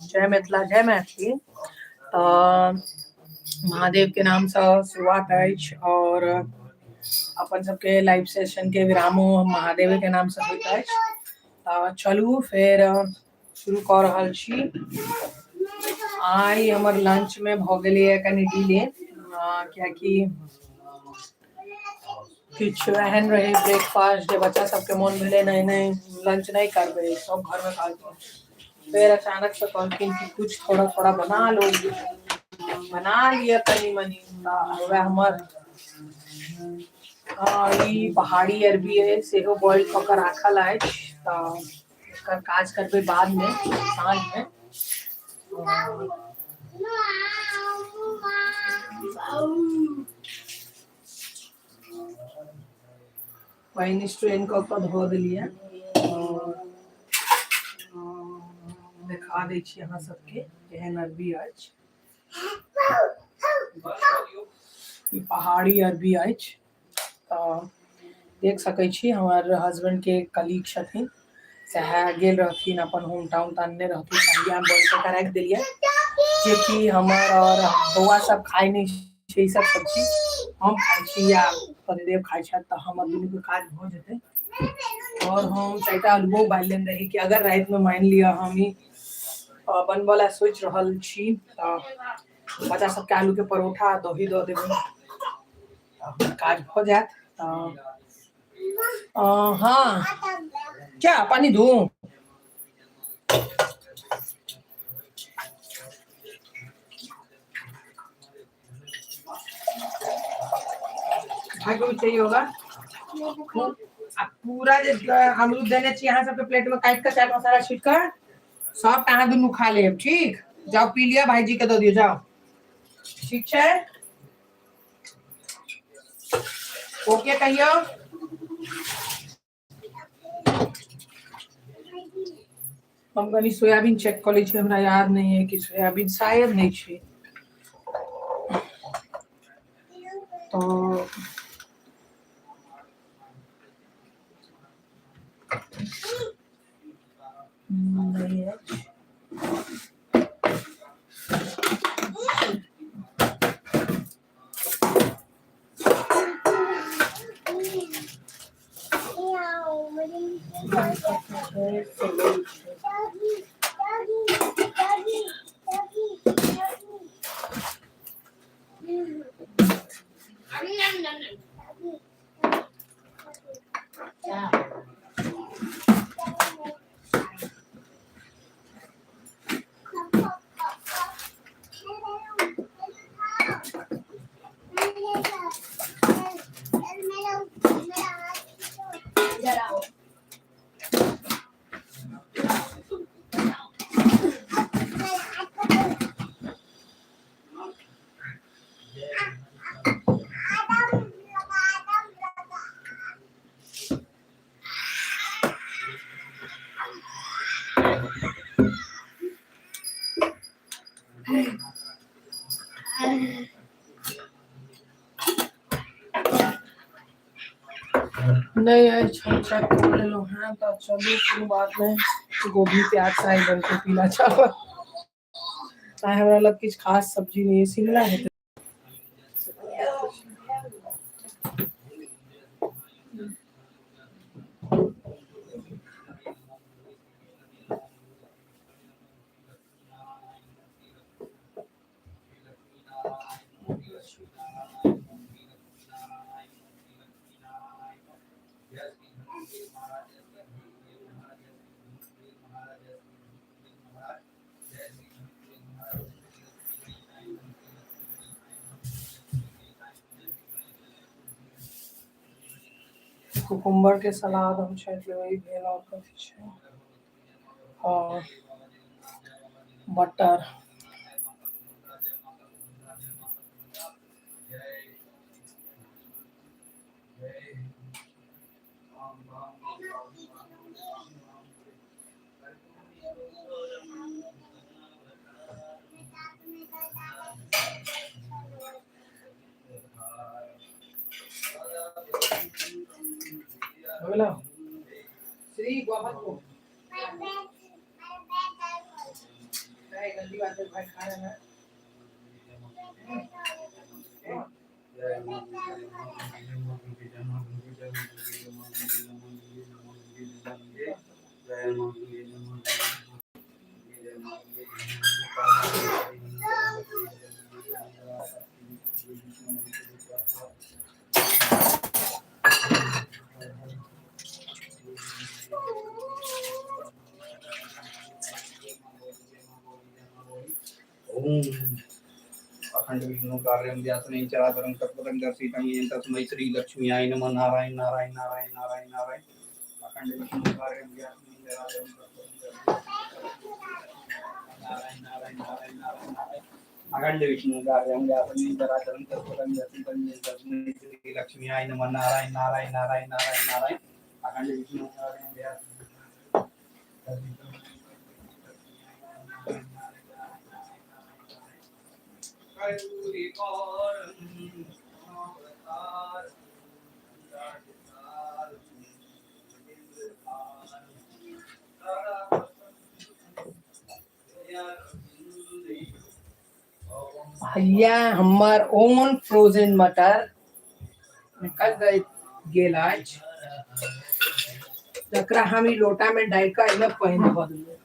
जय मिथिला जय मैथिली। तऽ महादेव के नामसँ शुरुआत अछि आओर अपन सबके लाइव सेशन के विरामो महादेवे के नामसँ होइत अछि। तऽ चलू फेर शुरू कऽ रहल छी। आइ हमर लंच मे भऽ गेलैए कनि डिले, कियाकि किछु एहन रहै ब्रेकफास्ट जे बच्चा सबके मोन भेलै नहि नहि लंच नहि करबै, सब घरमे कहलखिन। फेर अचानक से कहलखिन कि कुछ थोड़ा थोड़ा बना लो, बना लिअ कनि मनि। तऽ वएह हमर ई पहाड़ी अरबी अइ सेहो बॉइल कऽ कऽ राखल अछि, तऽ एकर काज करबै बादमे साँझमे। पानि स्ट्रेन कऽ कऽ धऽ देलियै आओर देखा दै छी अहाँ सबके केहन अरबी अछि। ई पहाड़ी अरबी अछि। तऽ देख सकै छी हमर हसबैंड के कलीग छथिन सएह गेल रहथिन अपन होम टाउन तऽ अनने रहथिन, तहिया हम बॉइल कऽ कऽ राखि देलियै, जेकि हमर आओर बौआ सब खाइ नहि छै ई सब सब्जी, हम खाइ छी या पतिदेव खाइ छथि, तऽ हमर दुनूके काज भऽ जेतै। आओर हम चारिटा आलूओ उबालि लेने रही कि अगर रातिमे मानि लिअ हम ई बनबऽ लए सोचि रहल छी तऽ बच्चा सबके आलूके परोठा आ दही दऽ देबै, तऽ काज भऽ जायत। तऽ हाँ क्या पानी दूं? भाई को भी चाहिए होगा। आ पूरा जे अमरूद देने छी अहाँ सबके प्लेट में काटि कऽ चाट मसाला छीट कऽ सब अहाँ दुनू खा लेब, ठीक? जाओ पी लिअ, भाईजी के दऽ दियौ, जाओ, ठीक छै? ओके कहियौ। हम कनि सोयाबीन चेक कऽ लै छी, हमरा याद नहि है कि सोयाबीन शायद नहि छै। तऽ नहि अछि। नहि अछि, हम चेक कऽ लेलहुँ हेँ। तऽ चलू कोनो बात नहि, गोभी प्याज से आइ बनतै पीला चावल। आइ हमरा लग किछु खास सब्जी नहि अछि, शिमला हेतै। कुकुम्बर के सलाद हम छाँटि लेबै। भेल आओर कथी छै? आओर बटर। हो गेलौ? श्री गोवा को जल्दी बात भाई खा लेना। अखंड विष्णु कार्यं व्यासने चराचरं तत्पदं दर्शितं येन तस्मै श्री लक्ष्मीयाय नमः। नारायण नारायण नारायण नारायण नारायण। अखंड विष्णु कार्यं व्यासने चराचरं तत्पदं दर्शितं नारायण नारायण नारायण नारायण नारायण। अखंड विष्णु कार्यं व्यासने चराचरं तत्पदं दर्शितं येन तस्मै श्री लक्ष्मीयाय नमः। नारायण नारायण नारायण नारायण नारायण। अखंड विष्णु कार्यं व्यासने भैया हमर ओन फ्रोजन मटर निकल गए गेल अछि, जकरा हम ई लोटा में डालि कऽ एहिमे पानि धऽ देलियै।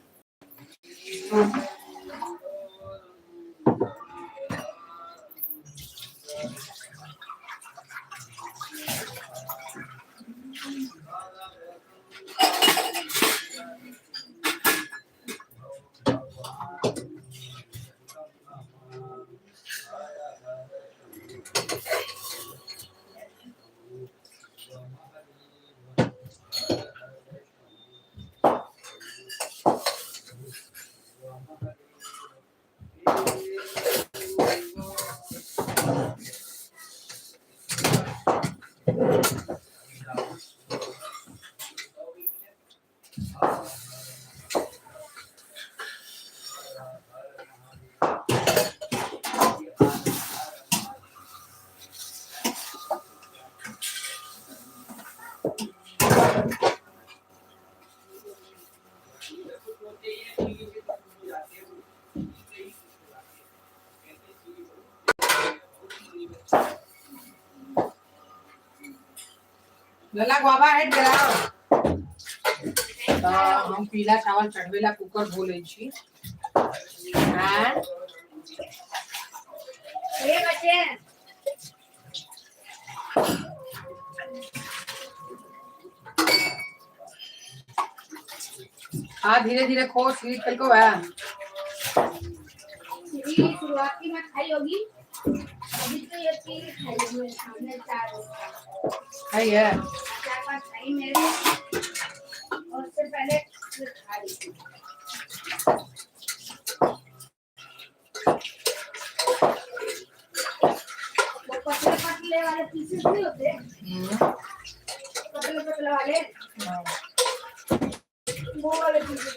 लला गुआवा हटि गेलौ। तऽ हम पीला चावल चढ़बै ला कुकर धो लै छी। ए बच्चे, हाँ धीरे धीरे खो, सीढ़ी खेलको है। सीढ़ी शुरुआती में खाई होगी, अभी तो ये तीन खाई होगी सामने, चार खाई है, चार पांच खाई मेरे, और उससे पहले खाई। वो पतले पतले वाले पीसेस नहीं होते, पतले पतले वाले, वो वाले पीसेस।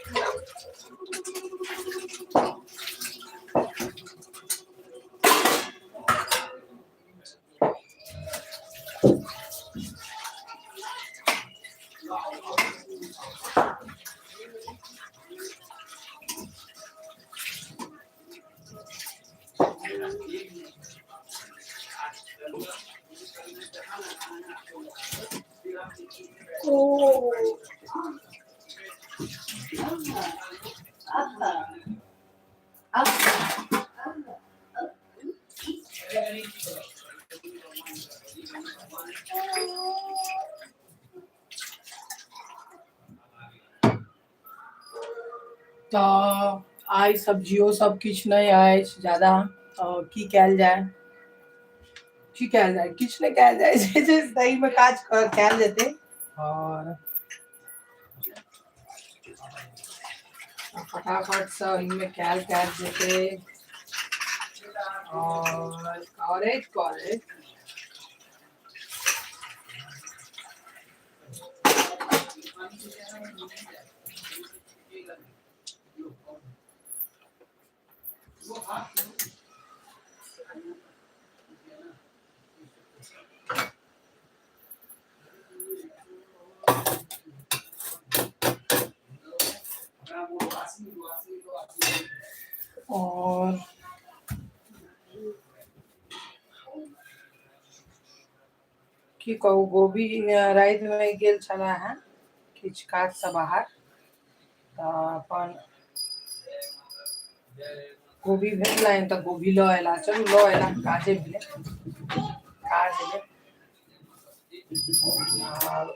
तऽ आइ सब्जियो सब किछु नहि अछि ज्यादा, तऽ की कयल जाय, की कयल जाय, किछु नहि कयल जाय, जे सहीमे काज कयल जेतै। आओर फटाफटसँ एहिमे कयल कयल जेतै। आओर करैत करैत और की कहू, गोभी रातिमे गेल छले हेँ किछु काजसँ बाहर, तऽ अपन गोभी भेटलनि तऽ गोभी लऽ अयला। चलू लऽ अयला, काजे भेलै, काज भेलै। आर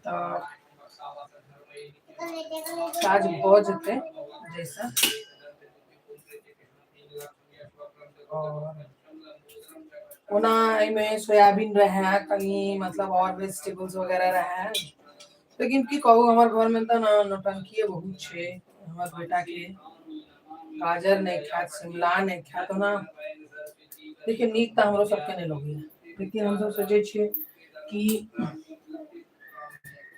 तऽ काज भऽ जेतै जैसे। और ओना एहिमे सोयाबीन रहै कनि, मतलब और वेजिटेबल्स वगैरह रहै, लेकिन की कहू हमर घरमे तऽ ने नौटंकिए बहुत छै। हमर बेटाके गाजर नहि खायत, शिमला नहि खायत। ओना देखियौ नीक तऽ हमरो सबके नहि लगैया, लेकिन हमसब सोचै छियै कि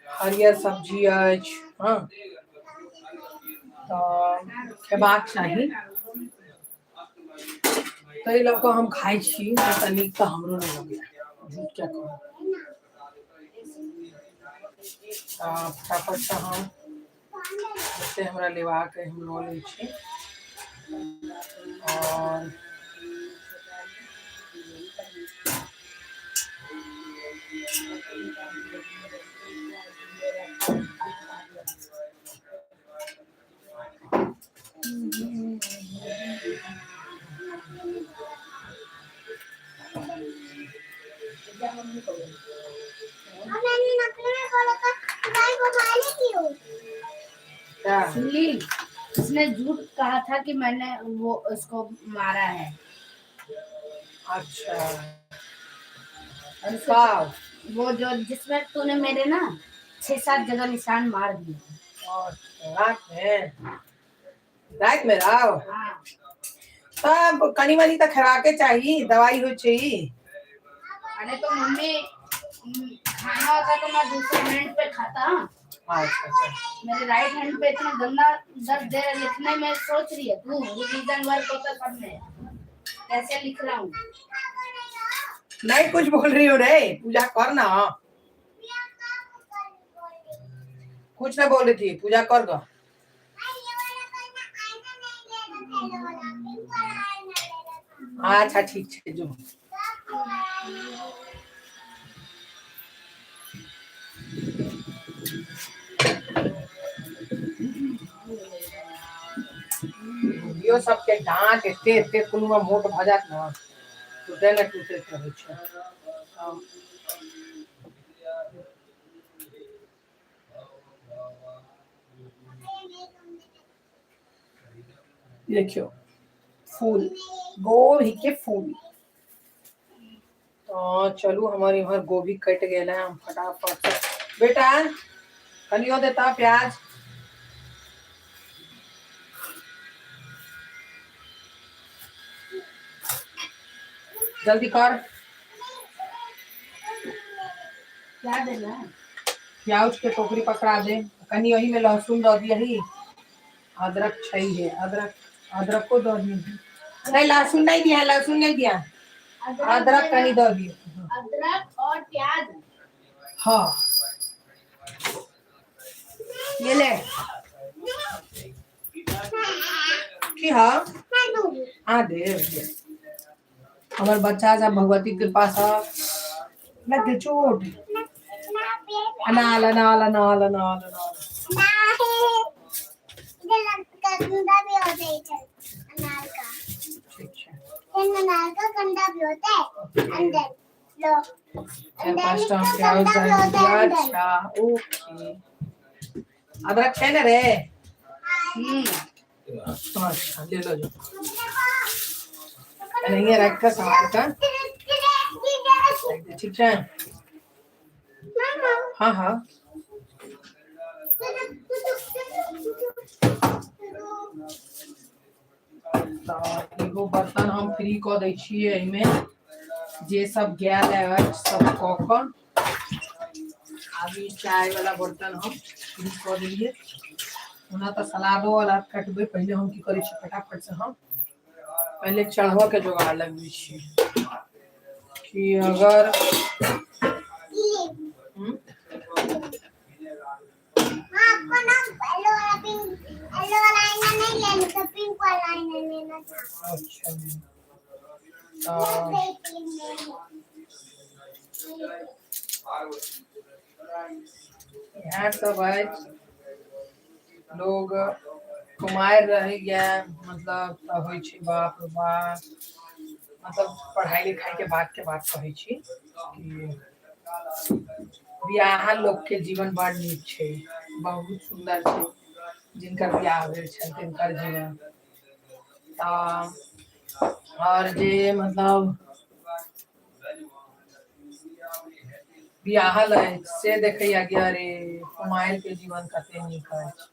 हरियर सब्जी अछि, हँ तऽ खेबाक चाही, ताहि लऽ कऽ हम खाइ छी। तऽ नीक तऽ हमरो नहि लगैया, झूठ क्या कहू। तऽ फटाफटसँ हम जते हमरा लेबाक अइ हम लऽ लै छी। और क्या? सुनली, उसने झूठ कहा था कि मैंने वो उसको मारा है। अच्छा। और उसको का वो जो जिसमें तूने मेरे ना 6-7 जगह निशान मार दिए। अच्छा, रात में, रात में राव। हाँ। तब कनी मनी तऽ खेबाके चाही, दवाई होइ छै ई। अरे तो मम्मी, खाना होता तो मैं दूसरे हैंड पे खाता। अच्छा अच्छा। मेरे राइट हैंड पे इतना गंदा दर्द दे रहा है, लिखने में सोच रही है तू, रिवीजन वर्क होता सब में कैसे लिख रहा हूँ। नहीं कुछ बोल रही हो रे, पूजा कर ना। कुछ ना बोल रही थी, पूजा कर दो। अच्छा ठीक छै, जो गोभियो सबके डाँट एते एते कोनो मोट भऽ जायत ने, टूटे ने टूटैत रहै छै। देखियौ फूल, गोभी के फूल। तऽ चलू हमर इम्हर गोभी कटि गेल है, हम फटाफट से बेटा कनियो देता प्याज। जल्दी कर। क्या देना है? प्याज के टोकरी पकड़ा दे, कनी ओही में लहसुन दऽ दियही, अदरक छै है, अदरक, अदरक को दऽ दियही। नहीं लहसुन नहीं दिया, लहसुन नहीं दिया, अदरक कनी दऽ दियौ। अदरक और प्याज। हाँ ये ले। की हाँ हाँ दे। हमर बच्चा सब भगवती कृपा से लग गेल चोट। अनाल अनाल अनाल अनाल अनाल। ठीक छै। चारि पाँचटा प्याज डालि दिअ। अच्छा ओके, अदरक छै ने रे? अच्छा ले लो, जो एनाहिए राखि कऽ सम्हारि कऽ। ठीक छै। हाँ हाँ। तऽ एगो बर्तन हम फ्री कऽ दै छियै, एहिमे जे सब गेल अछि सब कऽ कऽ। आब ई चाय वाला बर्तन हम फ्री कऽ देलियै। ओना तऽ सलादो वाला कटबै, पहिले हम की करै छी फटाफट से हम पहिले चढ़बऽ के जोगाड़ लगबै छी कि अगर हम्म? हाँ, आपको ना येलो वाला पिंक, येलो वाला आईना नहीं लेना था, पिंक वाला आईना लेना था। अच्छा, तऽ इएह सब अछि। लोग कुमारि रहैया मतलब तऽ होइ छै बाप रे बाप, मतलब पढ़ाइ लिखाइके बातके बात कहै छी कि बियाहल लोकके जीवन बड़ नीक छै, बहुत सुन्दर छै। जिनकर बियाह भेल छनि तिनकर जीवन तऽ, आओर जे मतलब बियाहल अछि से देखैया कि अरे कुमारिके जीवन कते नीक अछि।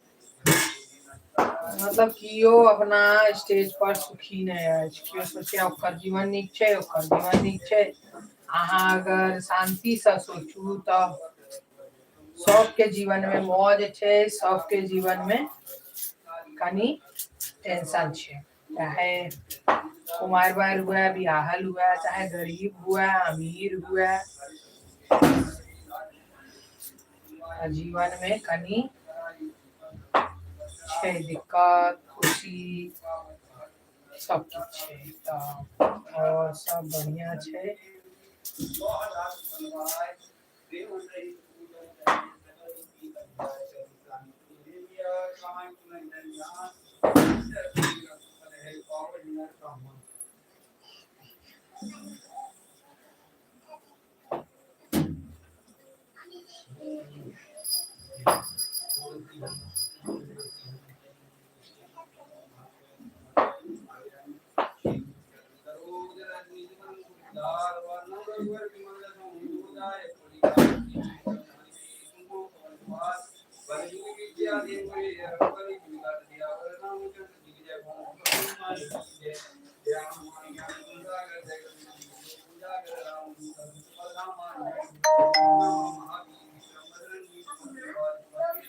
मतलब केओ अपना स्टेज पर सुखी नहि अछि। केओ सोचैया ओकर जीवन नीक छै, ओकर जीवन नीक छै। अहाँ अगर शान्तिसँ सोचू तऽ सबके जीवन मे मौज छै, सबके जीवन मे कनि टेंशन छै। चाहे कुमारि बारि हुए, बियाहल हुए, चाहे गरीब हुए, अमीर हुए, जीवन मे कनि छै दिक्कत, खुशी सब किछु छै। तऽ आओर सब बढ़िआँ छै।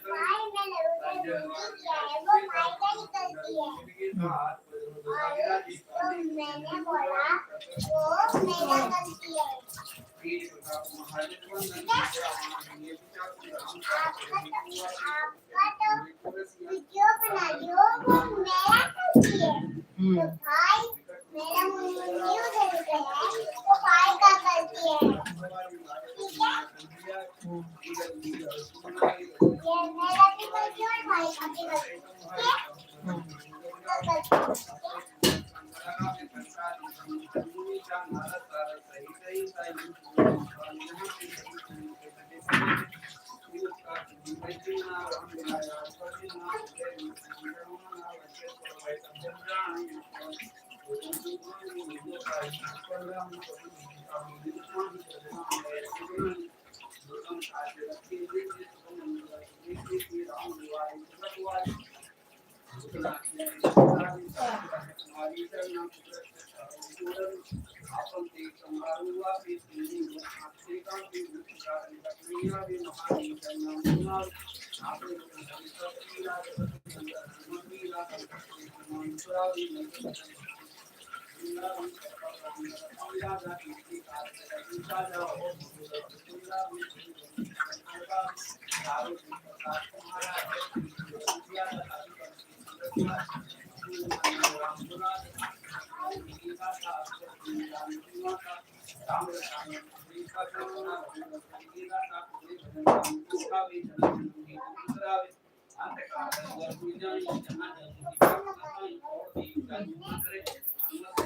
भाई, मैंने उधर ड्यूटी किया है, वो फायदा निकलती है और तो मैंने बोला वो मेरा गलती है। आपका तो वीडियो बना लियो, वो मेरा गलती है। हम्म। तो भाई, मेरा मुन्नी उधर गया है, वो भाई का गलती है, ठीक है? ये मेरा भी गलती और भाई का भी गलती, ठीक है? तो गलती, ठीक है?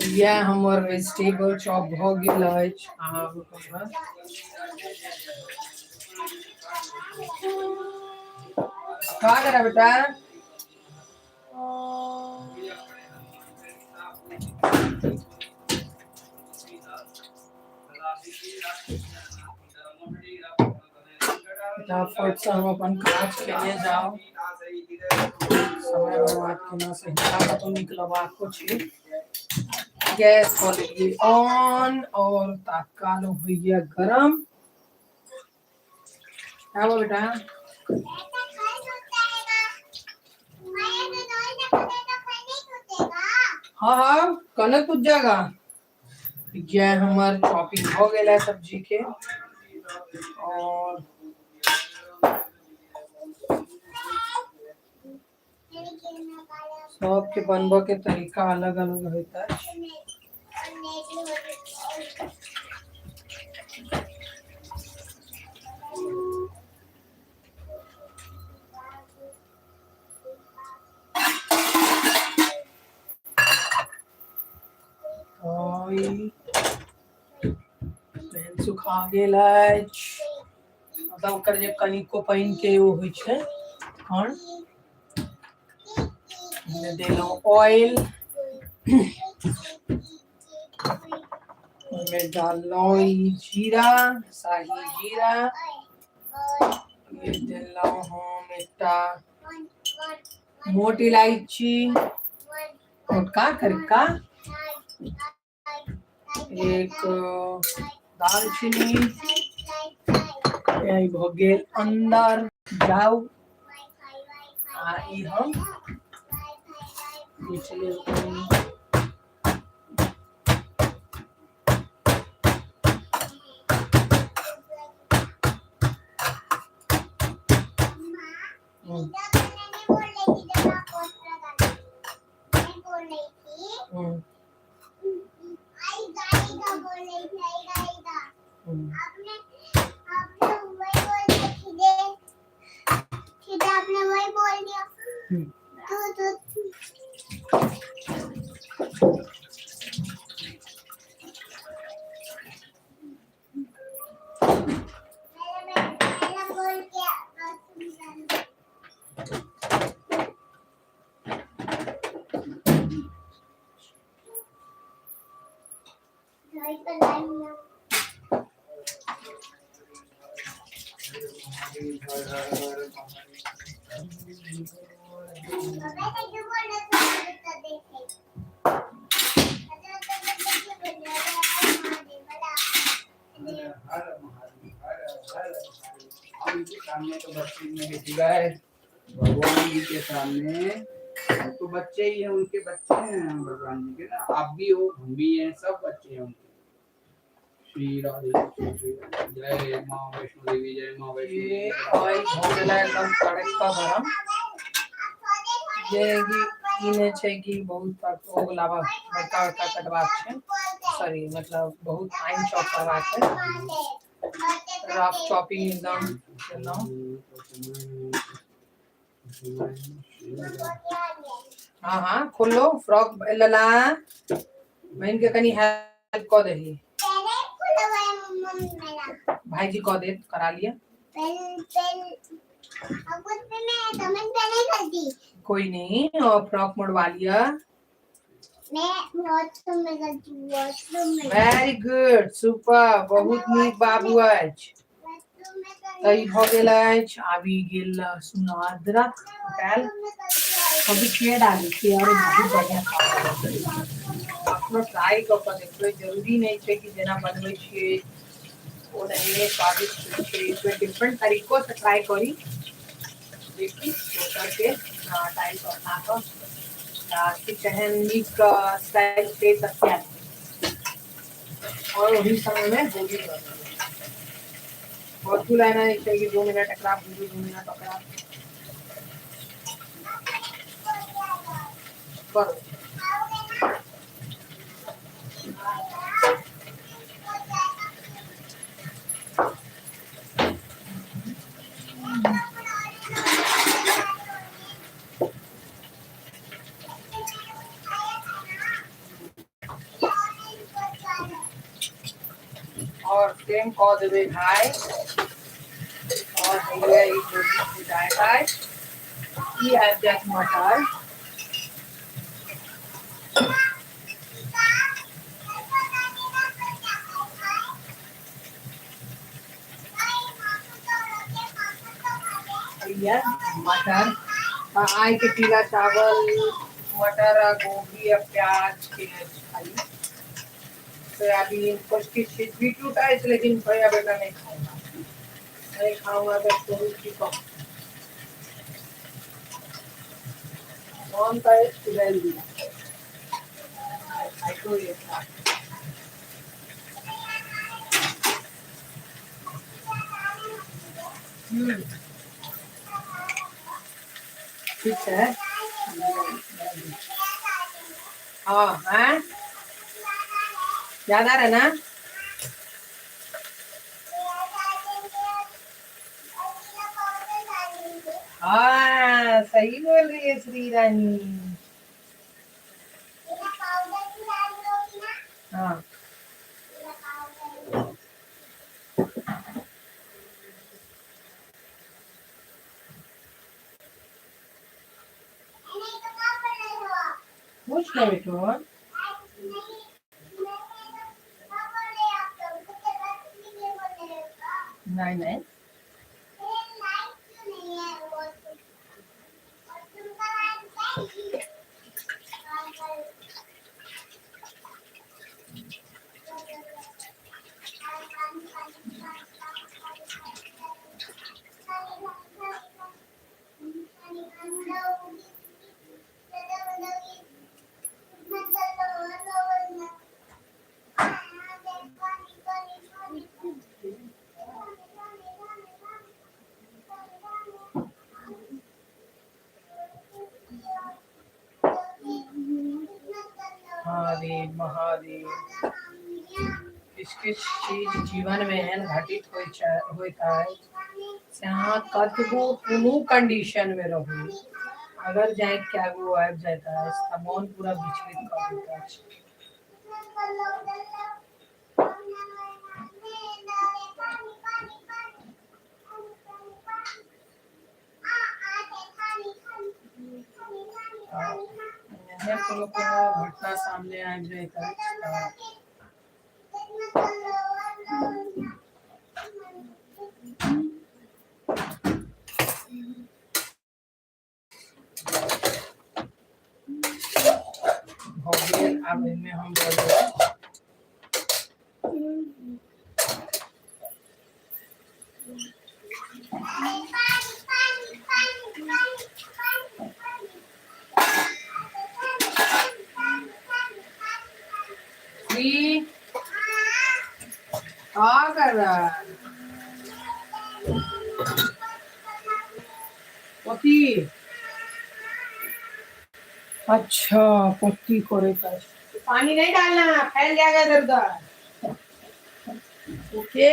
इएह हमर वेजिटेबल चॉप भऽ गेल अछि। आब हमरा का करा बेटा? फटाफट से हम अपन काज केने जाउ, समय बर्बाद केना से हिनका कतहु निकलबाको छै। गैस कऽ लेलियै ऑन और तात्काल होइया गरम। आबो बेटा। ऐसा खाई छूट जाएगा। मैं तो नहीं सकते तो खाई नहीं छूटेगा। हाँ हाँ कने कुछ जाएगा। यह हमर चॉपिंग हो गेल है सब्जी के। और सबके बनबऽ के तरीका अलग अलग होइत अछि। ई सुखा गेल अछि, मतलब ओकर जे कनिको पानि के ओ होइ छै। और देलहुँ ऑयल, ओहिमे डाललहुँ ई जीरा, शाही जीरा। ई देलहुँ हम एकटा मोट इलायची, मोटका करिका, एक दालचीनी। ई भऽ गेल अंदर जाउ। आ ई हम पिछले हम्म हम्म हम्म सामने तो बच्चे में है, भगवान जी के सामने तो बच्चे ही हैं, उनके बच्चे हैं भगवान जी के ना। आप भी हो, हम भी हैं, सब बच्चे हैं उनके। श्री राधे जय माँ वैष्णो देवी, जय माँ वैष्णो देवी। ऑयल हो गेला एकदम कड़क गरम। जे कि ई नहि छै कि बहुत ओ लाबा बड़का बड़का कटबाक छै, सॉरी मतलब बहुत फाइन चॉप करबाक छै, रफ चॉपिंग एकदम केलहुँ। हाँ हाँ खोलो फ्रॉक लला, बहन के कनी हेल्प कऽ दही, भाईजी कऽ देत, करा लिअ। कोई नहीं, और फ्रॉक मुड़वा लिया। वेरी गुड, सुपर, बहुत नीक बाबू अछि। तऽ ई भऽ गेल अछि। आबि गेल लहसुन अदरक डालि कभी के डालै छियै और बहुत बढ़िया अपनो ट्राई कऽ कऽ देखबै। जरूरी नहि छै कि जेना बनबै छियै ओनाहिए स्वादिष्ट होइ छै। एक बेर डिफरेंट तरीको से ट्राई करी, देखी दोसरके टाइप अपना कऽ किछु एहन नीक स्टाइल छै तऽ किया नहि। और ओही समयमे गोभी दऽ देबै। कद्दू एना जे छै कि 2 मिनट एकरा भूजू, 2 मिनट ओकरा करू। और फ्लेम कऽ देबै हाई। और हैया ई गोभी भुजाइत ई आबि जायत मटर। हैया मटर। आइ के पीला चावल, मटर आ गोभी आ प्याज के अछि खाली। सोयाबीन कुछ किछु चीज, बीटरूट अछि लेकिन भैया बेटा नहीं खाऊंगा, नहीं खाऊंगा तो छोड़ू की कहूँ। मोन तऽ अछि उबालि दिअ। देखियौ एकटा। हम्म। ठीक छै। हाँ हैं, याद आ रहा है ना? हाँ, सही बोल रही है श्री रानी। हाँ, पूछ ना बेटो। नहीं नहीं, महादेव महादेव। किछु किछु चीज जीवन में एहन घटित होइत अछि से अहाँ कतबो कोनो कंडीशन में रहू, अगर जाइत के आगू आबि जाइत अछि तऽ मोन पूरा विचलित कऽ दैत अछि। तऽ एहने कोनो कोनो घटना सामने आबि जाइत अछि तऽ भऽ गेल। आब एहिमे हम दऽ देबै श्री, क्या कर रहा है? कथी? अच्छा, पोती करे का पानी नहीं डालना, फैल जाएगा इधर उधर। ओके।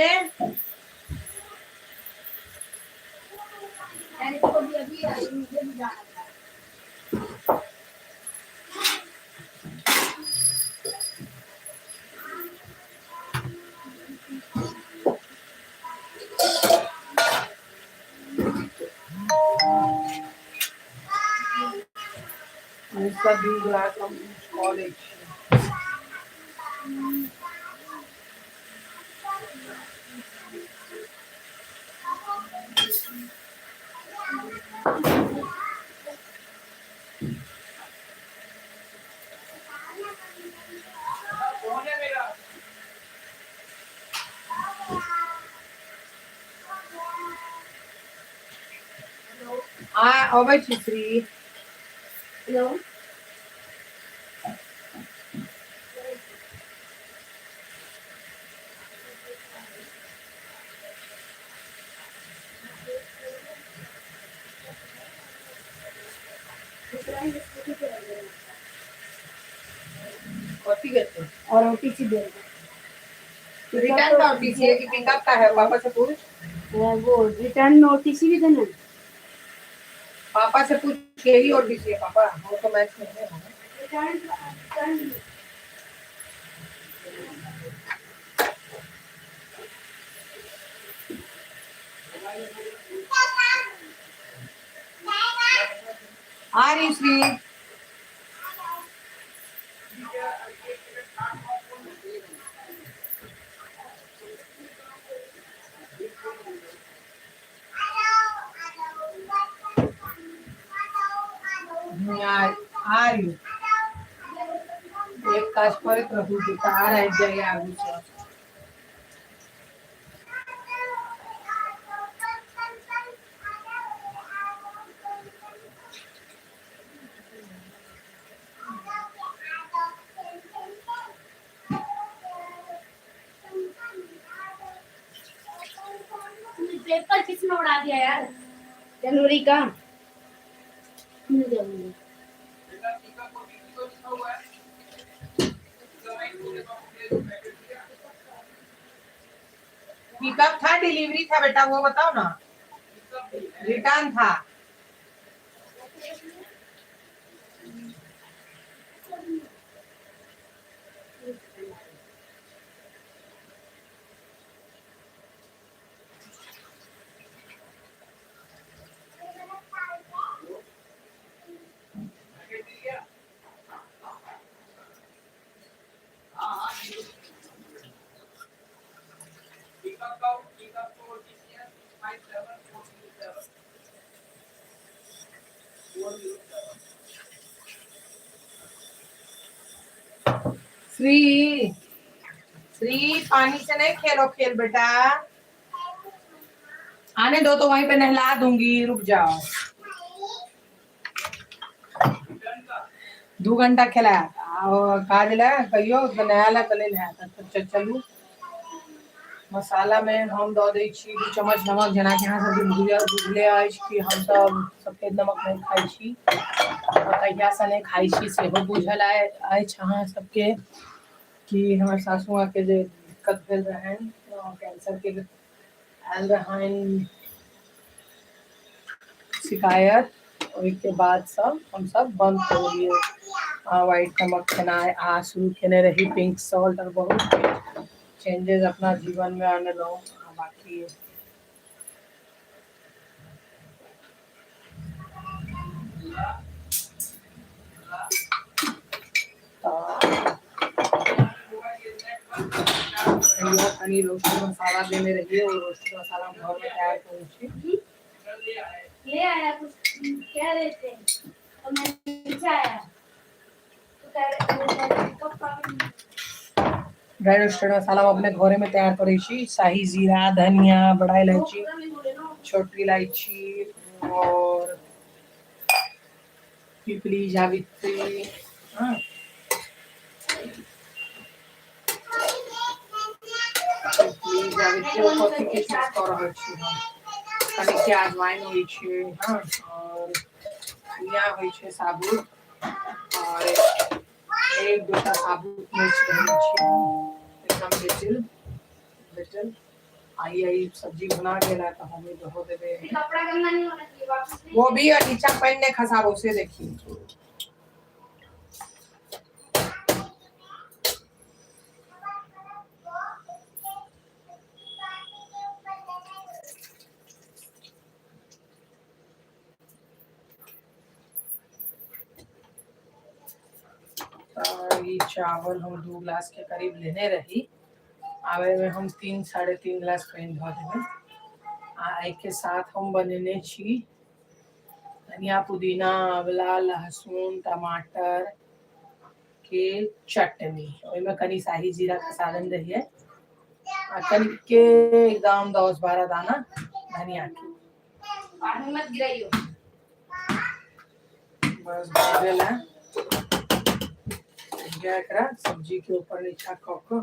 यार इसको भी अभी मुझे भी जाना था। इसका दू गिलास हम यूज कऽ लै छी। कौन है मेरा? आ अबै छी श्री। हेलो। कथी कहते? और ओटीसी दे। रिटर्न का ओटीसी है कि पिकअप का है? पापा से पूछ। वो रिटर्न में ओटीसी भी देना। पापा से पूछ, यही ओटीसी है पापा, वो तो मैच नहीं है। रिटर्न रिटर्न आ रही श्री। आ रही। एक काज करैत रहू जे तार आबि जाइए आगू से। किसने उड़ा दिया यार? जनवरी का मिल गया मुझे। पिकअप था, डिलीवरी था बेटा, वो बताओ ना। रिटर्न था। श्री, श्री पानी से नहीं खेलो, खेल बेटा। आने दो तो वहीं पे नहला दूंगी, रुक जाओ। 2 घंटा खेला काज ला कहियो तऽ नहायल तऽ नहि नहायत। तऽ चलू, मसाला में हम दऽ दै छी 2 चम्मच नमक। जेनाकि अहाँ सबके बुझले अछि कि हमसब सफेद नमक नहि खाइ छी, कहियासँ नहि खाइ छी सेहो बुझल अछि अहाँ सबके कि हमर सासू माँके जे दिक्कत भेल रहनि, कैंसर के आयल रहनि शिकायत, ओहिके बादसँ हमसब बंद कऽ देलियै व्हाइट नमक खेनाइ आ शुरू केने रही पिंक सॉल्ट और बहुत चेंजेस अपना जीवन में अनलहुँ। बाकी कनी रोस्टेड मसाला देने रहियै, ओ रोस्टेड मसाला हम घरमे तैयार करै छी। ले आया कुछ कह रहे थे तो मैं नीचे आया तो कह रहे कब पानी। ड्राई रोस्टेड मसाला हम अपने घरे में तैयार करै छी। शाही जीरा, धनिया, बड़ा इलायची, छोटी इलायची और पिपली, जावित्री, हाँ, पिपली, जावित्री और कथी के यूज कऽ रहल छी हम। कनि अजवाइन होइ छै, हाँ, और धनिया होइ छै साबुत, और 1-2 साबुत मिर्च देने छी एकदम लिटिल लिटिल। आई आई सब्जी बना गेल है तऽ हम दहो देबै। कपड़ा गंदा नहीं होना चाहिए वापस नहीं। वो भी और नीचा पानि नहि खसाबो से देखी। ई चावल हम 2 गिलास के करीब लेने रही, आबे में हम 3-3.5 गिलास पानि धऽ देबै। आ एहिके साथ हम बनेने छी धनिया, पुदीना, आंवला, लहसुन, टमाटर के चटनी। ओहिमे कनि शाही जीरा खसा देने रहियै आ कनिके एकदम 10-12 दाना धनिया के। पानी मत गिराइयो। बस भऽ गेल है। एकरा सब्जी के ऊपर नीचा कऽ कऽ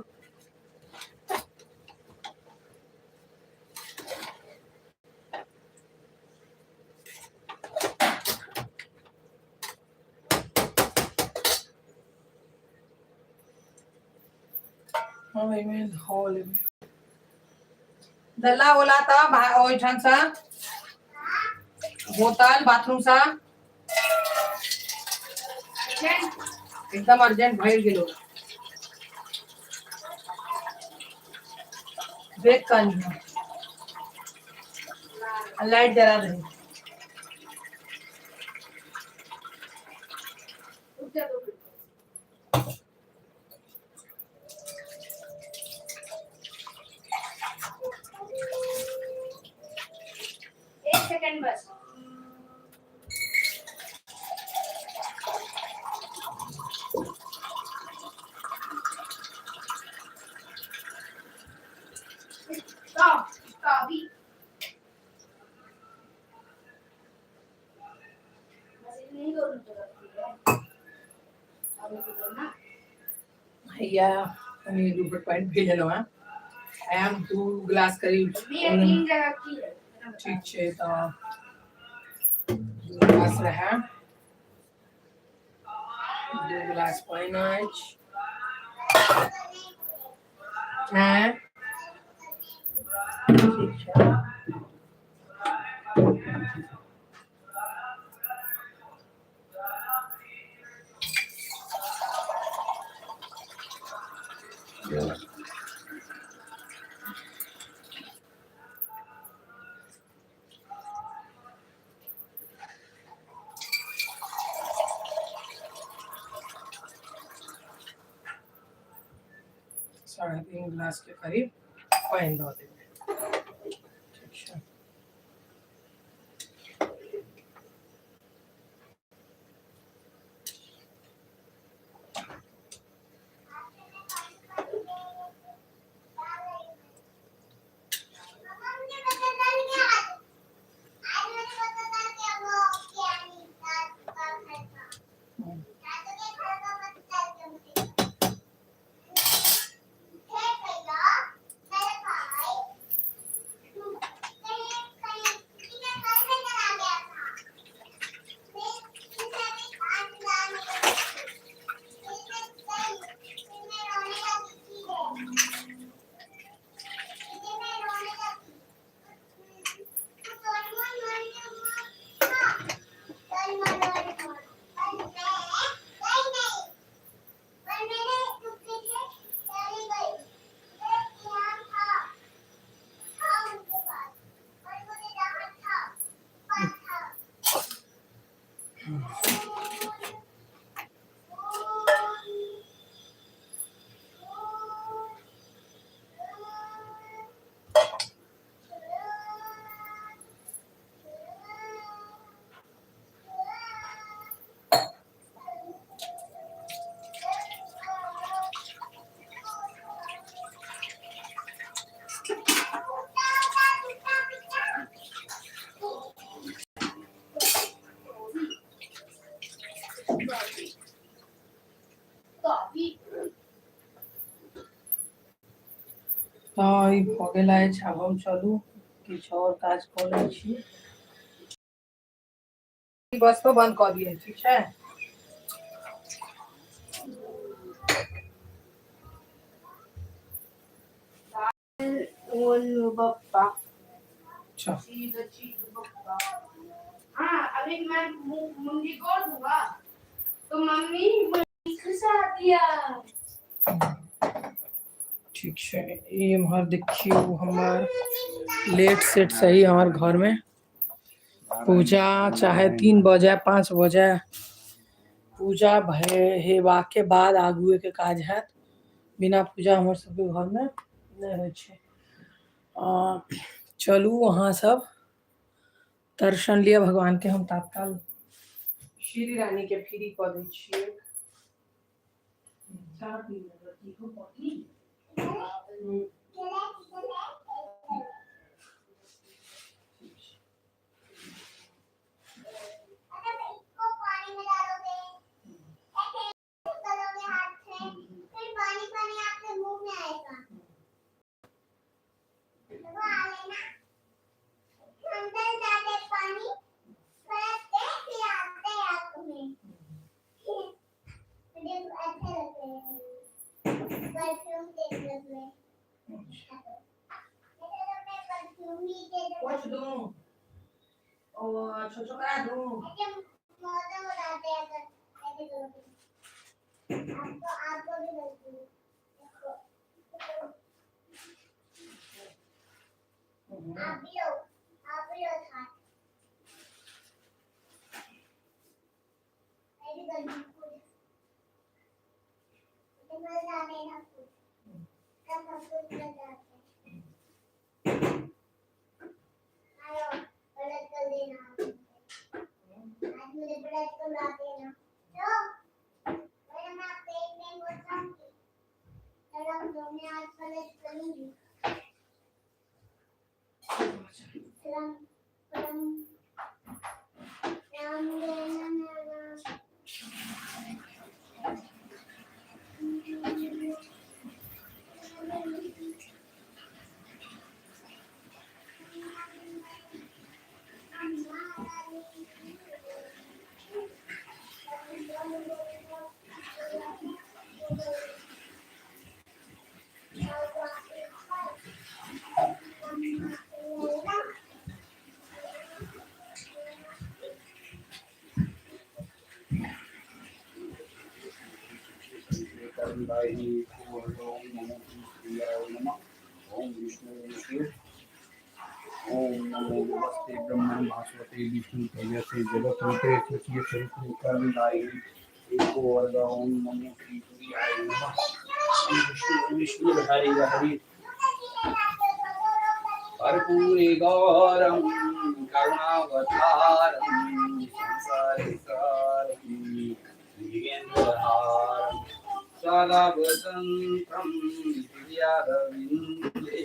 हम एहिमे धऽ लेबै। दल्ला ओला तऽ ओहिठामसँ बोतल बाथरूमसँ एकदम अर्जेंट भरि गेलो। देख कनी लाइट जरा दही। एक सेकंड बस। अभी भैया कनी 2 पानि पी लेलहुँ हेँ। आइ हम 2 गिलास करीब तीन जगह की है। ठीक छै। तऽ 2 गिलास रहए, 2 गिलास पानि अछि। आँय, ठीक छै। 3.5 गिलास के करीब पानि दऽ देबै। ठीक छै। तऽ ई भऽ गेल अछि। आब हम चलू किछु आओर काज कऽ लै छी। बस तो बंद कऽ दियै। ठीक छै। अच्छा। हाँ, अभी मैं मुंडी कोड़ दूंगा तो मम्मी खुशा दिया। ठीक छै। ई एम्हर देखियौ, हमर लेट सेट सही हमर घरमे पूजा चाहे 3 बजे 5 बजे पूजा हेबाके बाद आगुएके काज हैत। बिना पूजा हमर सबके घरमे नहि होइ छै। चलू अहाँ सब दर्शन लिअ भगवान के। हम तात्काल श्री रानी के फ्री कऽ दै छियै। चाह पी लेबै। इसको पानी में डालोगे, ऐसे करोगे हाथ से, फिर पानी पानी आपके मुंह में आएगा। देखो, आ लेना, अंदर जाके पानी फड़कते फिर आते हैं आंख में। मुझे अच्छा लगता है परफ्यूम देख लो। मैं तो मैं परफ्यूम ही दे दूँ। पोछ दूं और छोटो करा दूं। ऐसे मौजा उड़ाते हैं अगर ऐसे करोगे। आपको आपको भी लगती है, देखो। आप भी लो, आप भी लो था। मैं भी कर दूँ खुद। तो मिल जाते हैं सब कुछ, सब सब कुछ मिल जाते हैं। आयो, गलत कर देना आप मुझे। आज मुझे ब्रश करवा देना। तो वरना मैं आपको एक दिन बताऊंगी। चलो दो, मैं आज ब्रश करूंगी। राम राम राम राम राम। ओम विष्णु विष्णु ओम नमो नमस्ते ब्रह्मण भास्वते विष्णु तेजसे जगत होते सुचिय स्वरूप कर्मदायी एको वर्ग ओम नमो श्री सूर्याय नमः। विष्णु विष्णु हरि हरि कर्पूरे गौरं करुणावतारं संसारे सारं युगेन्द्रहारं सदा वसन्तं हृदयारविन्दे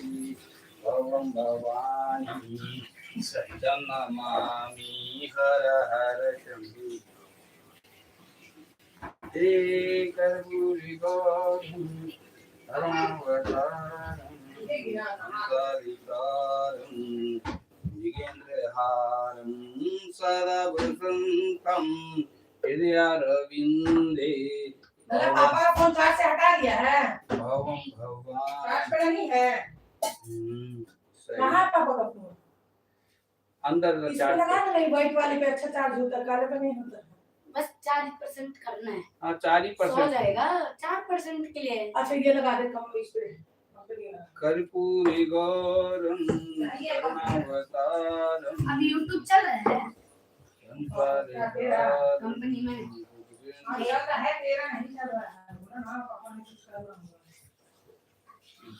भवं भवानी सहितं नमामि हर हर शम्भु। हे कर्पूरि गौरं करुणावतारं संसारिसारं युगेन्द्रहारं सदा वसन्तं हृदयारविन्दे दादा पापा का फोन चार्ज से हटा दिया है। भवं चार्ज भवानी। पे नहीं है। सही। कहाँ है पापा का फोन? अंदर इस पे चार्ज लगा ना, व्हाइट वाले पे अच्छा चार्ज होता है, काले पे नहीं होता। बस 4% करना है। हाँ चार ही सो परसेंट जाएगा 4% के लिए। अच्छा ये लगा दे कम इस पे, वहाँ पे नहीं लगा। कर्पूरि गौरं करुणावतारं अभी यूट्यूब चल रहा है संसारसारं कंपनी में। हाँ, चल रहा है, तेरा नहीं चल रहा है। बोला ना पापा ने कुछ कर रहा होगा।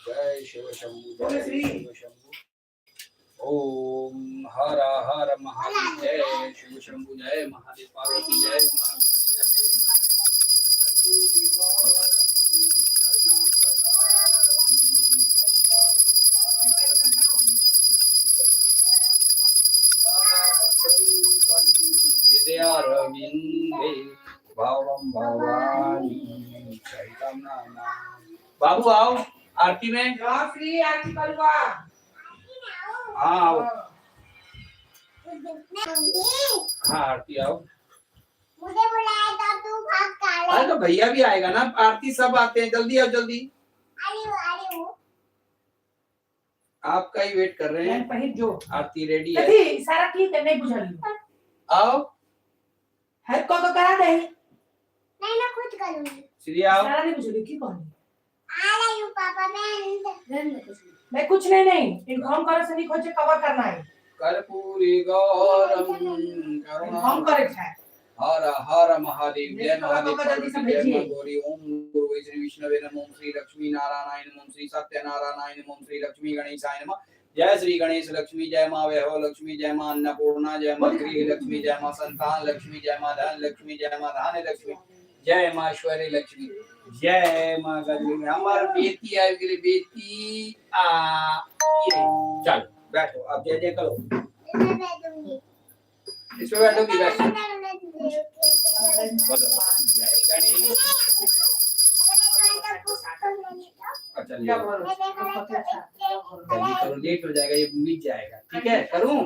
जय शिव शंभु बोले जय श्री। शिव शंभु। ओम हर हर महादेव जय शिव शंभु जय महादेव पार्वती जय मां गौरी जय। कर्पूरि गौरं करुणावतारं संसारसारं हृदयारविन्दे भवं भवानी सहितं नमामि। बाबू आओ आरती में। जाओ श्री आरती करुआ। हाँ आओ। हाँ आरती आओ। मुझे बुलाया तो तू भाग काले। अरे तो भैया भी आएगा ना, आरती सब आते हैं, जल्दी आओ जल्दी। अरे वो आपका ही वेट कर रहे हैं। पहिर जो आरती रेडी है। कथी इशारा की ते नहीं बुझलियो। आओ हेल्प कऽ के करा दही। नहीं, मैं खुद करूंगी। श्री आओ। इशारा नहीं बुझलियो की कहली? आ रही हूँ पापा, मैं रहने दो कुछ नहीं। नहीं कुछ नहीं, नहीं इन्फॉर्म करे से नहीं खोजे, कवर करना है। कर्पूरी गौरम इन्फॉर्म करुणा करे छै। हर हर महादेव जय महादेव जल्दी से पार्वती जय भेजिए। मां गौरी। ओम गुरु श्री विष्णवे नमः। ओम श्री लक्ष्मी नारायणाय नमः। ओम श्री सत्यनारायणाय नमः। ओम श्री लक्ष्मी गणेशाय नमः। जय श्री गणेश लक्ष्मी जय मां वैभव लक्ष्मी जय मां अन्नपूर्णा जय मां गृह लक्ष्मी जय मां संतान लक्ष्मी जय मां धन लक्ष्मी जय मां धान्य लक्ष्मी जय मां ऐश्वर्य लक्ष्मी जय मां गजलक्ष्मी। हमार बेटी आई गई बेटी आ ये चलो बैठो अब जय जय करो। मैं बैठूंगी। इसमें बैठोगी? बैठो। बोलो जय गणेश। अच्छा ले लो। जल्दी करो, लेट हो जाएगा, ये मिट जाएगा। ठीक है करूं?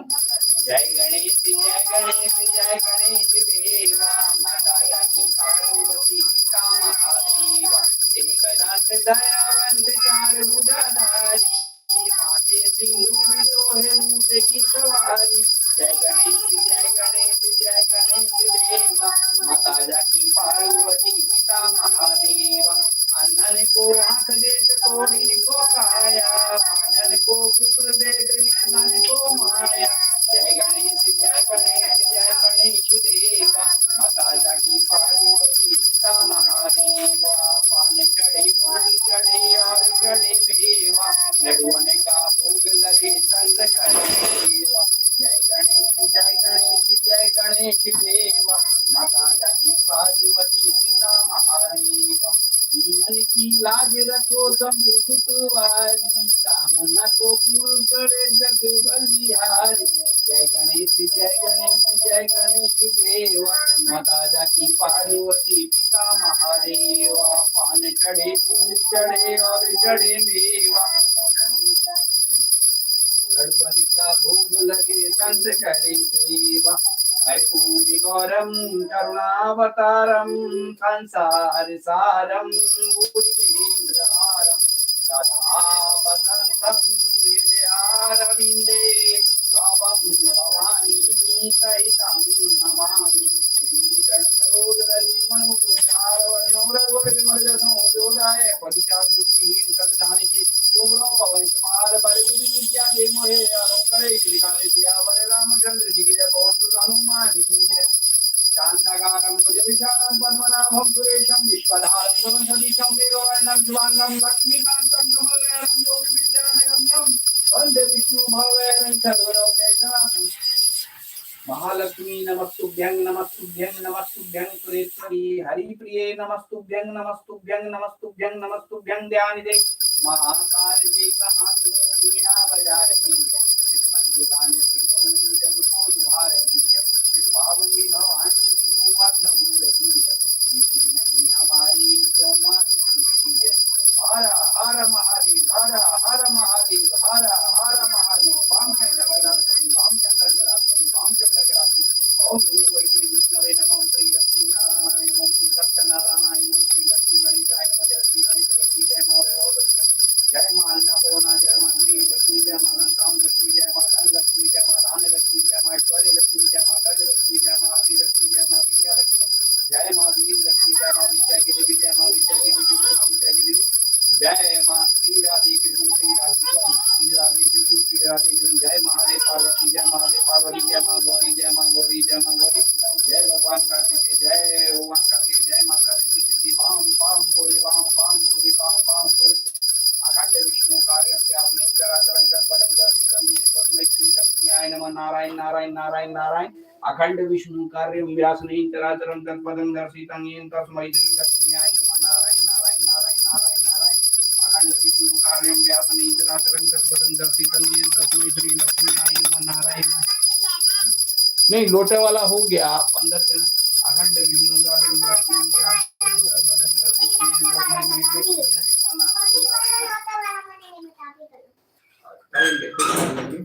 जय गणेश जय गणेश जय गणेश देवा, माता रानी पार्वती पिता महादेवा। एक दांत दयावंत चार भुजाधारी, माथे सिंदूर सोहे मूस की सवारी। जय गणेश जय गणेश जय गणेश देवा, माता जाकी पार्वती पिता महादेवा। अंधन को आंख देत कोढ़ी को काया, बांझन को पुत्र देत निर्धन को माया। जय गणेश जय गणेश जय गणेश देवा, माता जाकी पार्वती पिता महादेवा। पान चढ़े फूल चढ़े और चढ़े मेवा, लड्डुअन का भोग लगे संत करे सेवा। जय गणेश जय गणेश जय गणेश देवा, माता जाकी पार्वती पिता महादेवा। दीनन की लाज रखो शंभु सुतवारी, कामना को पूर्ण करे जग बलिहारी। जय गणेश जय गणेश जय गणेश देवा, माता जाकी पार्वती पिता महादेवा। पान चढ़े फूल चढ़े और चढ़े मेवा, लड्डुअन का भोग लगे संत करे सेवा। कर्पूरी गौरम करुणावतारम संसार सारम भुजगेन्द्रहारम सदा वसंतम हृदयारविन्दे भवं भवानी सहितं नमामि। श्री गुरु चरण सरोज रज मन मुकुर वर्णो रघुवर विमल जसो जोदाय पदिचार बुद्धिहीन कन जानकी तुमरो पवन कुमार बल बुद्धि विद्या दे मोहे हरो कलेश विकार सियावर रामचंद्र जी की जय, पवन सुत हनुमान की जय। शांताकारं भुजविशालं पद्मनाभं सुरेशं विश्वधारं गगनसदृशं मेघवर्णं शुभांगं लक्ष्मीकान्तं कमलनयनं योगिविद्यानगम्यं वन्दे विष्णु भवभयहरं सर्वलोकैकनाथं। महालक्ष्मी नमस्तुभ्यं नमस्तुभ्यं नमस्तुभ्यं सुरेश्वरी हरिप्रिये नमस्तुभ्यं नमस्तुभ्यं नमस्तुभ्यं नमस्तुभ्यं दयानिधे। महाकाल कहाँ तू वीणा बजा रही है, इस मंजुगान से तू जग को लुभा रही है, इस भाव में भवानी तू मग्न हो रही है, विनती नहीं हमारी क्यों मात सुन रही है। हर हर महादेव हर हर महादेव हर हर महादेव। वाम शंकर गणापति वाम शंकर गणापति वाम शंकर गणापति। ओम गुरु श्री विष्णवे नमः। श्री लक्ष्मी नारायणाय नमः। श्री सत्यनारायणाय नमः। श्री लक्ष्मी गणेशाय नमः। जय श्री गणेश लक्ष्मी जय मां वैभव लक्ष्मी जय मां अन्नपूर्णा जय मां श्री लक्ष्मी जय मां संतान लक्ष्मी जय मां धन लक्ष्मी जय मां धान्य लक्ष्मी जय मां ऐश्वर्य लक्ष्मी जय मां गज लक्ष्मी जय मां आदि लक्ष्मी जय मां विद्या लक्ष्मी जय मां वीर लक्ष्मी जय मां विद्या की देवी जय मां विद्या की देवी जय मां विद्या की देवी जय मां श्री राधे कृष्ण श्री राधे कृष्ण श्री राधे कृष्ण श्री राधे कृष्ण। जय महादेव पार्वती जय महादेव पार्वती जय मां गौरी जय मां गौरी जय मां गौरी जय भगवान कार्तिकेय जय भगवान कार्तिकेय जय माता रिद्धि सिद्धि। बाम बाम बोले बाम बाम बोले बाम बाम बोले। अखंड विष्णु कार्यम व्यापनं चराचरं तत्पदं दर्शितं येन तस्मै श्री लक्ष्मीयाय नमः। नारायण नारायण नारायण नारायण। अखंड विष्णु कार्यम व्यासनं चराचरं तत्पदं दर्शितं येन तस्मै श्री लक्ष्मीयाय नमः। नारायण नारायण नारायण नारायण नारायण। अखंड विष्णु कार्यम व्यासनं चराचरं तत्पदं दर्शितं येन तस्मै श्री लक्ष्मीयाय नमः। नारायण। नहीं, लोटे वाला हो गया, आप अंदर से। अखंड विष्णु कार्यम व्यासनं चराचरं तत्पदं दर्शितं येन तस्मै श्री लक्ष्मीयाय नमः। नारायण नारायण। करेंगे फिर करेंगे।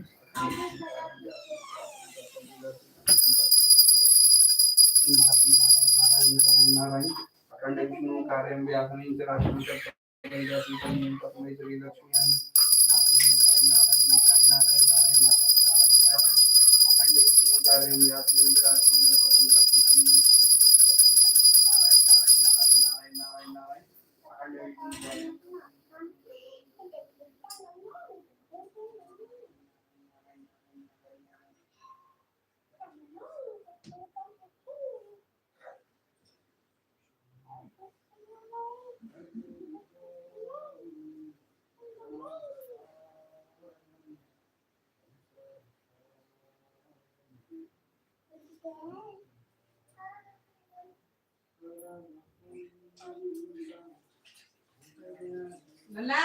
नारायण नारायण नारायण नारायण नारायण। अखंड विष्णु कार्यम व्यासनं चराचरं तत्पदं दर्शितं येन तस्मै श्री लक्ष्मीयाय नमः। नारायण नारायण नारायण नारायण नारायण नारायण नारायण नारायण। अखंड विष्णु कार्यम व्यासनं चराचरं तत्पदं दर्शितं येन तस्मै श्री लक्ष्मीयाय नमः। नारायण नारायण नारायण नारायण नारायण नारायण। अखंड विष्णु कार्यम लल्ला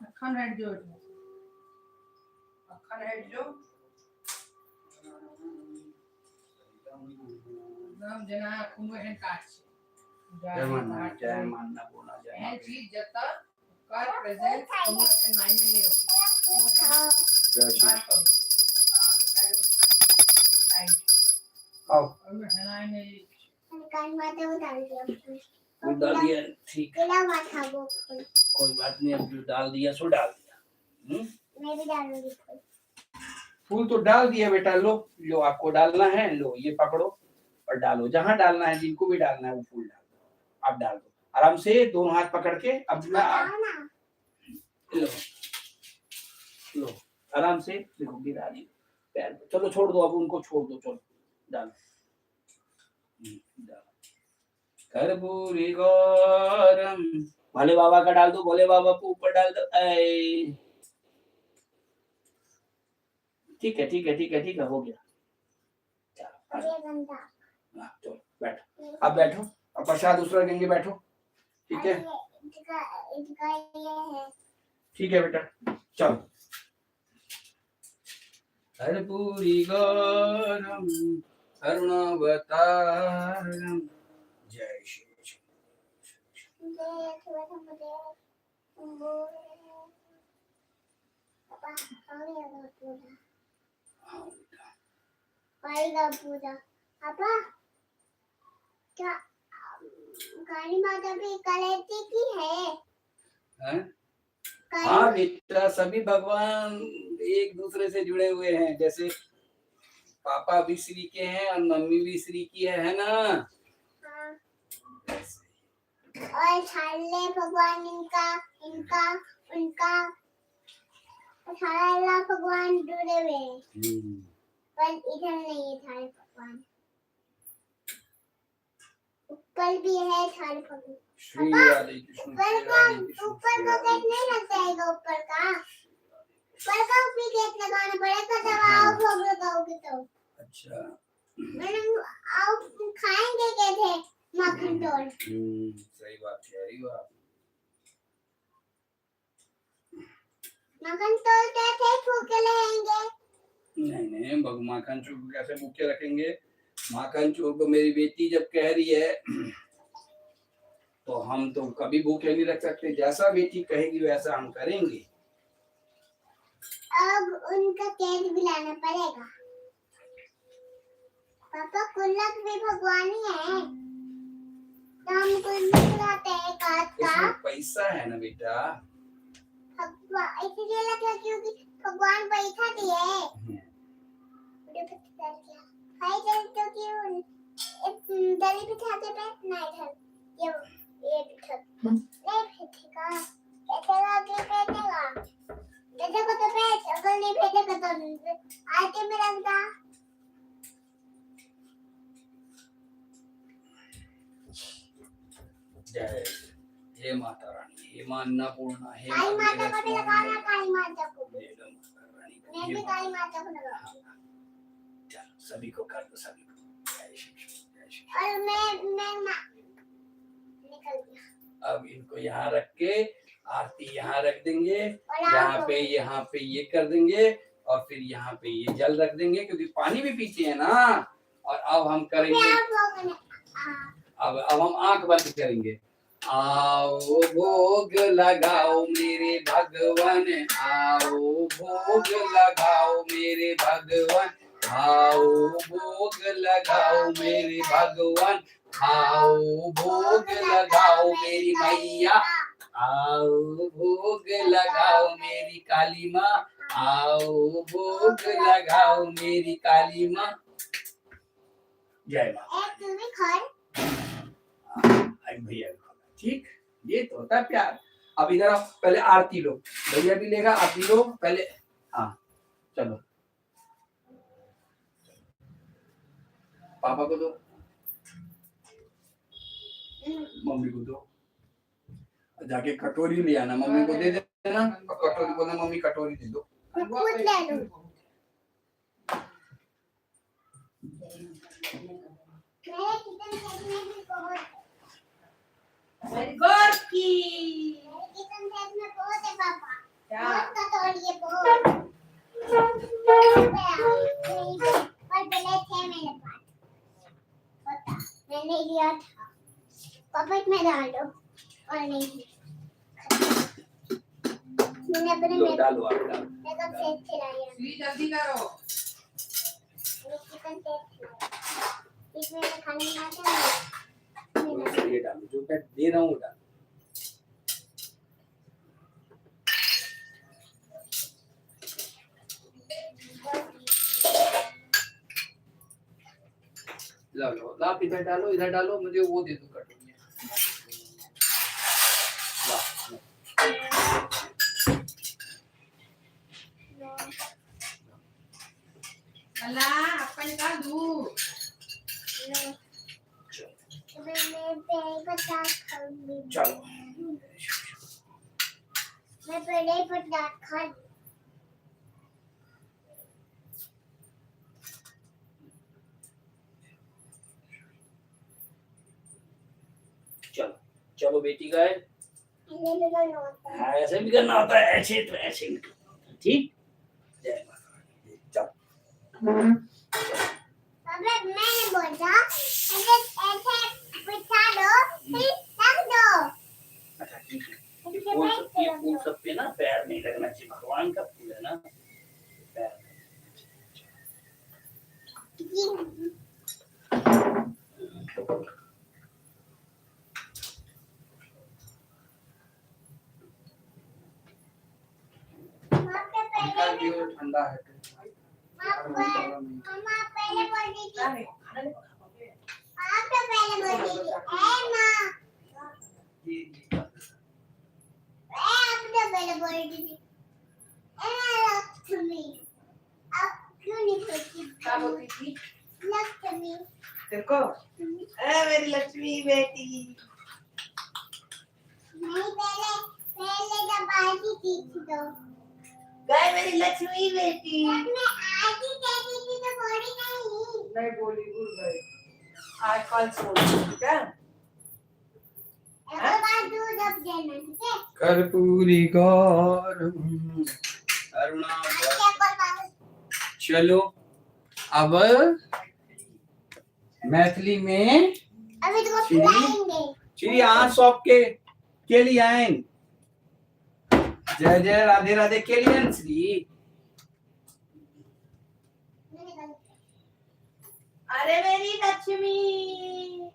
अखन हटि जो, अखन हटि जो, एकदम जेना कोनो एहन काज छै। जय मां, जय मां अन्नपूर्णा जय मां एहन चीज जतऽ ओकर प्रेजेंस कोनो एहन मायने नहि रखै छै, कोनो एहन जय श्री बात करै छै जतऽ बच्चा के टाइम आओ ओहिमे हेनाइ नहि। डाल दिया फूल डाल दिया, ठीक। था वो फूल। कोई बात नहीं, अब जो डाल दिया सो डाल दिया। मैं भी डालूंगी फूल। फूल तो डाल दिया बेटा, लो लो आपको डालना है, लो ये पकड़ो और डालो, जहां डालना है, जिनको भी डालना है वो फूल डाल दो, आप डाल दो आराम से, दोनों हाथ पकड़ के। अब मैं बताओ ना। लो लो आराम से, देखो गिरा दी पैर पे। चलो छोड़ दो, अब उनको छोड़ दो, चलो डालो। डालो। कर्पूरी गौरम भोले बाबा का डाल दो, भोले बाबा को ऊपर डाल दो। ऐ ठीक है ठीक है ठीक है ठीक है, हो गया। चलो आ जाओ। ये गंदा। हाँ, चलो बैठो, आप बैठो, अब प्रसाद दूसरा देंगे, बैठो। ठीक है इसका इसका ये है। ठीक है बेटा, चलो। कर्पूरी गौरम करुणावतारम जय शिव ये थोड़ा सा मुझे वो पापा हो गया वो पूरा। हाँ बेटा। पाएगा पूरा। पापा, क्या काली माता भी कलेती की है? हैं? काली हाँ बेटा, सभी भगवान एक दूसरे से जुड़े हुए हैं। जैसे पापा भी श्री के हैं और मम्मी भी श्री की है ना? हाँ। और सारे भगवान इनका इनका उनका सारा भगवान जुड़े हुए हैं। पर इधर नहीं है सारे भगवान, ऊपर भी है सारे भगवान। श्री राधे कृष्ण, ऊपर श्री का राधे कृष्ण, ऊपर श्री का राधे गेट नहीं लग जाएगा? ऊपर का भी गेट लगाना पड़ेगा जब आओ भोग लगाओगे तो। अच्छा। मैंने आओ खाएंगे कैसे माखन चोर? सही बात कह रही हो आप। माखन चोर कैसे भूखे रहेंगे? नहीं नहीं, माखन चोर को कैसे भूखे रखेंगे? माखन चोर को मेरी बेटी जब कह रही है तो हम तो कभी भूखे नहीं रख सकते। जैसा बेटी कहेगी वैसा हम करेंगे। अब उनका केक भी लाना पड़ेगा। पापा, कुल्लक भी भगवान ही है, तो हम कुल्लक लाते हैं काट का। इसमें पैसा है ना बेटा। भगवान इसलिए लगा क्योंकि भगवान पैसा दिए। मुझे पता चल गया। भाई चल तो क्यों दली बिठा के बैठना इधर, ये बिठा नहीं बैठेगा, बैठेगा कि बैठेगा? बैठेगा तो बैठ, अगर नहीं बैठेगा तो आटे में रख दा। जय हे माता रानी, हे माँ अन्नपूर्णा, हे काली माँ माता को भी लगाना, काली माता को भी। हे माता रानी, मैं हे भी माता काली माता को लगाऊंगी। चलो सभी को कर दो, सभी को। जय श्री कृष्ण, जय श्री। और मैं निकल गया। अब इनको यहाँ रख के आरती यहाँ रख देंगे। और यहाँ आप पे, यहाँ पे ये कर देंगे और फिर यहाँ पे ये जल रख देंगे क्योंकि पानी भी पीते हैं ना। और अब हम करेंगे, अब हम आंख बंद करेंगे। आओ भोग लगाओ मेरे भगवान, आओ भोग लगाओ मेरे भगवान, आओ भोग लगाओ मेरे भगवान, आओ भोग लगाओ मेरी मैया, आओ भोग लगाओ मेरी काली माँ, आओ भोग लगाओ मेरी काली माँ। जय माँ। एक तू भी खा। आई भैया भी खाना। ठीक, ये तो होता है प्यार। अब इधर आओ, पहले आरती लो, भैया भी लेगा, आरती लो पहले। हाँ चलो, पापा को दो, मम्मी को दो, जाके कटोरी ले आना, मम्मी को दे देना और कटोरी बोलना मम्मी कटोरी दे दो। मैं खुद ले लूं। मेरे किचन सेट में भी बहुत मेरी गौर की। मेरे किचन सेट में बहुत है पापा। क्या? बहुत कटोरी है, बहुत गया पर पहले थे मेरे पास, पता मैंने लिया था। पॉकेट में डाल दो और नहीं मैंने अपने लो डालो, आप डालो। मेकअप सेट से लाया। श्री जल्दी करो। मेरे किचन सेट से लाया, इसमें मैं खाना बनाती हूँ। थोड़ा सा ये डालो, जो मैं दे रहा हूँ वो डालो। लो लो आप इधर डालो, इधर डालो, मुझे वो दे दो कटोरी। ला, लो। अल्लाह अपन का दूध। मैं पहले पचास खाऊंगी। चलो। मैं पहले 50 खा लूं। चलो चलो बेटी का है। ऐसे भी करना होता है। हाँ, ऐसे भी करना होता है, ऐसे तो ऐसे भी करना होता है। ठीक, जय माता रानी। चलो। अबे मैंने बोला ऐसे ऐसे बिछा दो, फिर रख दो। अच्छा ठीक है। ये इसके फूल बाद सब, ये रख फूल दो। सब पे ना पैर नहीं लगना चाहिए, भगवान का फूल है ना, पैर। ये पियो ठंडा है। मम्मा पहले बोल रही थी। नहीं, खाना नहीं खाओगे? आप तो पहले बोल रही थी। ए माँ, ये ए आप तो पहले बोल रही थी। ए लक्ष्मी, आप क्यों नहीं बोलती? क्या बोलती थी लक्ष्मी। तेरे को? ए मेरी लक्ष्मी बेटी। नहीं, पहले पहले जब आती थी तो गाय मेरी लक्ष्मी बेटी। जब मैं आती कहती थी तो बोली नहीं। नहीं बोली, भूल गई। आज कल छोड़, ठीक है? एक बार दूध अब देना, ठीक है? कर्पूरी गौरम अरुणा। आज एक और बार। चलो अब मैथिली में अभी तो श्री- खिलाएंगे। श्री अहाँ सबके केलियन जय जय राधे राधे केलियन श्री। मैंने गलत अरे मेरी लक्ष्मी।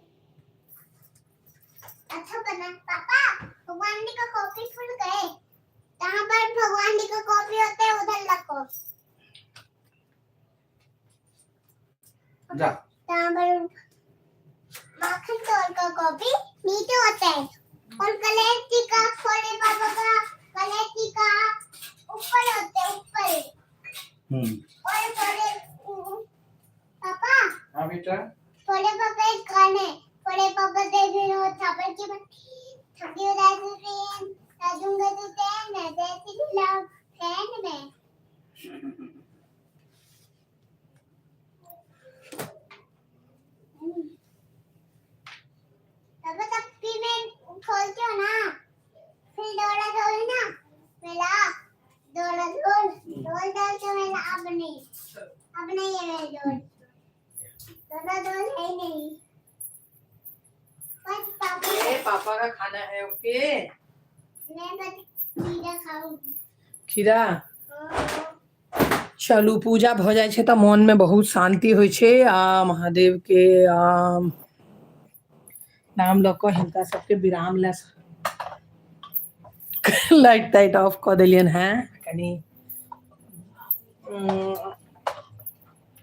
अच्छा बना पापा, भगवान जी का कॉपी खुल गए। जहाँ पर भगवान जी का कॉपी होता है उधर रखो। जा। जहाँ पर माखन चोर का कॉपी नीचे होता है और गणेश जी का, भोले बाबा का, गणेश जी का ऊपर होते है, ऊपर। और भोले पापा। हाँ बेटा। भोले बाबा एक गाने, भोले बाबा दे फिर थापड़ की थकी उदासी राजूंगा तो तेन जैसी लव फैन में। पापा, तब भी मैं खोलती हूँ ना, फिर दौड़ा दौड़ ना मेरा दौड़ा दौड़ दौड़ दौड़ तो मेरा अब नहीं, अब नहीं है मेरा दौड़ दौड़ा दौड़ है ही नहीं। बस पापा। ए पापा का खाना है, ओके? मैं बस खीरा खाऊंगी। खीरा। चलू, पूजा भऽ जाइ छै तऽ मोनमे बहुत शान्ति होइ छै आ महादेवके आ नाम लऽ कऽ हिनका सबके विराम लए लाइट ताइट ऑफ कऽ देलियनि हेँ। कनि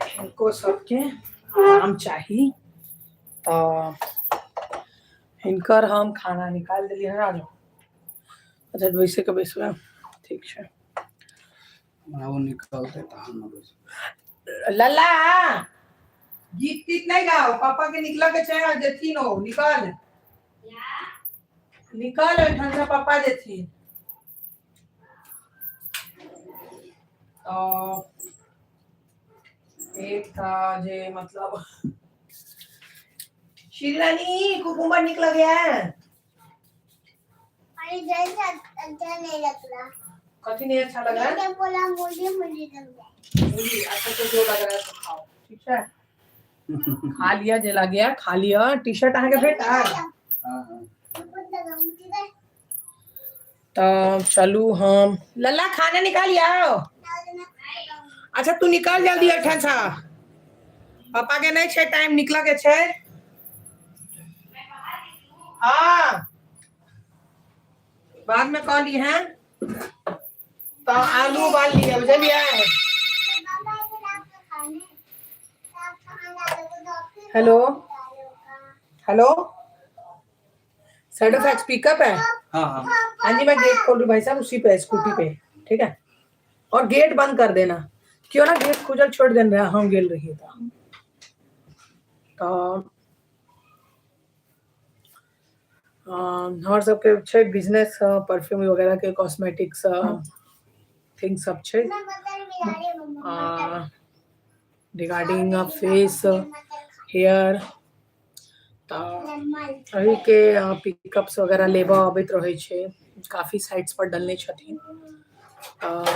हिनको सबके आराम चाही, तऽ हिनकर हम खाना निकालि देलियनि हँ। राजू, अच्छा, बैसैके बैसबै, ठीक छै? हमरा ओ निकलतै तहन ने बैसबै। लल्ला, गीत तीत नहीं गाओ, पापा के निकल के छै, जेथिन ओ। निकल निकल ओहिठाम से, पापा जेथिन। तऽ एक था जे मतलब श्री रानी, कुकुम्बर निकल गया है। अरे जल से अच्छा नहीं लग रहा। कथी नहीं अच्छा लग रहा है? मैंने बोला मुझे मुझे लग रहा है। मूली? अच्छा, तो जो लग रहा है तो खाओ, ठीक है? खा लिया जे लग गया, खा लिया। टी शर्ट अहाँके भेटल? हाँ हाँ। लगाऊंगी, ठीक है? तऽ चलू हम, लल्ला, खाना निकाल आओ। ना तो मैं लगाऊंगी। अच्छा, तू निकल जल्दी एठाम से, पापा के नहीं छै टाइम, निकल के छै। हाँ, बाद में कहली हैं। तो आलू उबाल लिया, बुझलियै? पापा, इधर आपका खाना है। आप खाना डालोगे तो आपके हेलो? डालोगा। Hello, side of X pickup है? हाँ हाँ। हाँ जी, मैं गेट खोल रही हूँ भाई साहब, उसी पे, स्कूटी पे, ठीक है? और गेट बंद कर देना। क्यों ना गेट खुजल छोड़ देना रहा, हम गेल रही था। तऽ हमर सबके छै बिजनेस परफ्यूम वगैरह के, कॉस्मेटिक्स थिंग सब छै। मैं बटर मिला रही हूँ मम्मा, मटर। रिगार्डिंग फेस, हेयर, तऽ नॉर्मल। एहिके पिकअप्स वगैरह लेबऽ अबैत रहै छै। काफी साइट्स पर डलने छथिन, तऽ